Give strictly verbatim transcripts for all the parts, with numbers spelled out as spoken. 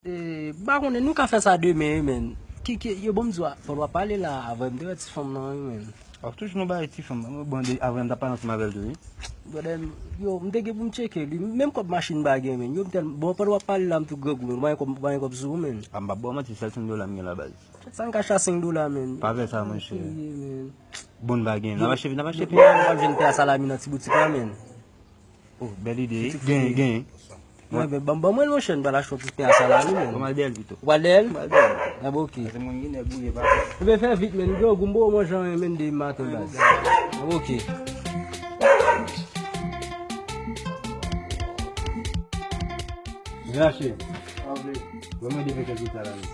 E, m pa konnen, nou ka fè sa demen, wi, men. Ki, ki, yo, bon, m di w, fò w pale la, avè m te wè ti fanm nan, wi, men. W ap toujou nou bay ti fanm, bon, de, avè m t ap pale ansanm avè l tou, wi. Brother, yo, m te gen pou m tcheke li, menm kòb machin m pa gen, men. Yo, m tèl, bon, pandan w ap pale la, m tou grangou, men. M pa gen kòb, m pa gen kòb sou ou, men. A, m p ap ba w manti, sèl senk dola m gen la, baz. Sèt san kacha senk dola, men. Pa fè sa, monchè. Serye, men. Bon, n pa gen. N ap achte, n ap achte pen. Yo, m ap jwenn pen a salami nan ti boutik la, men. Oh, bèl ide. Genyen, genyen. Mwen, ben, ban, ban mwen l, monchè, m pral achte yon ti pen a salami, men. Ou pral dèyè l pito. Ou pral dèyè l? M pral dèyè l. A, bon, ok. Pase mwen gen nèg bouye pa. Ebyen, fè vit, men. Gen yon gou m bo manje, men, de maten, baz. A, bon, ok. Grache. Vèmwen de fè kèk salami.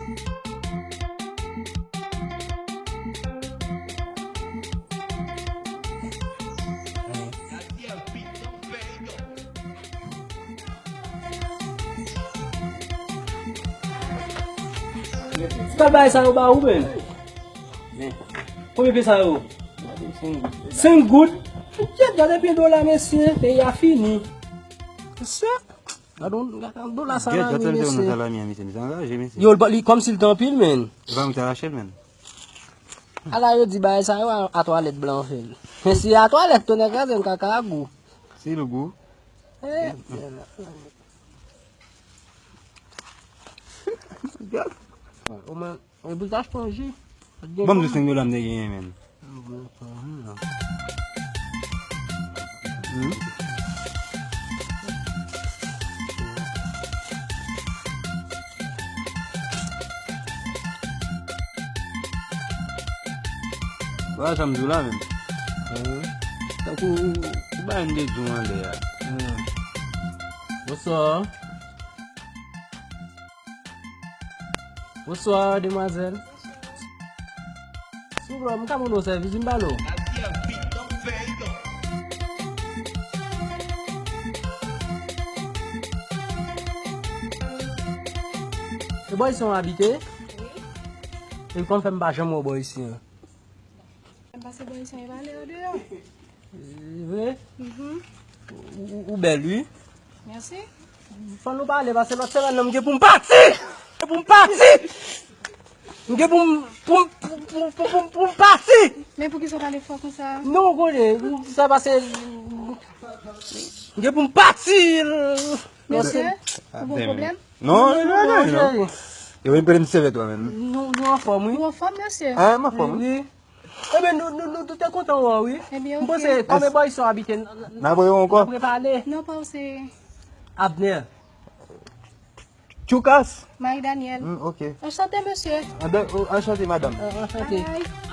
Sa bay sa yo ba ou, men? Konbyen pye sa yo? Senk goud. Kèt, gade pye dola, mesye, peyi a fini. Mesye, gade yon, gade yon dola salami, mesye. Yo, li, kòmsi l te anpil, men. Ala yo di bagay sa yo a, a twalèt blan fè l. Men si a twalèt, tonnè kraze m, kaka a gou. Si l gou. Eh. Omwen, e pou achte yon ji. Ban m di senk dola m te genyen, men. Hmm. Wè sa m di w la menm. Tankou ou bay yon de djou anlè a. Bonswa. Bonswa, demwazèl. Souple, m ka ban nou sèvis, m ba nou. Se bò isi w abite? Wi. E kòman fè m pa janm wè w bò isi an? M pase bò isi an, e pale yo deyò. E vre? Mhm. Ou, ou, ou bèl, wi. Mèsi. Fò nou pale, paske lòt semèn nan, m gen pou m pati! M gen pou m pati! M gen pou m, pou m, pou, pou, pou, pou, pou m pati! Men poukisa w pale fò konsa? Non, w konnen, sa pase, m gen pou m pati! Mesye, ou gen pwoblèm? Non, non, non, non, non. Yo vin prete m sèvyèt ou a, menm. Nou, nou anfòm, wi. Ou anfòm, mesye? Hein, m anfòm, wi. Wi. Ebyen, nou, nou, nou tout te kontan wè w, wi. Ebyen, ok. M panse, kòm e bò isi w abite, n, n, n ap rewè ankò. N ap repale. Non, pa w se Abner. Tchoukas? Marie Daniel. Hmm, ok. Anchante, mesye. Anchante, madam. Anchante. Bye.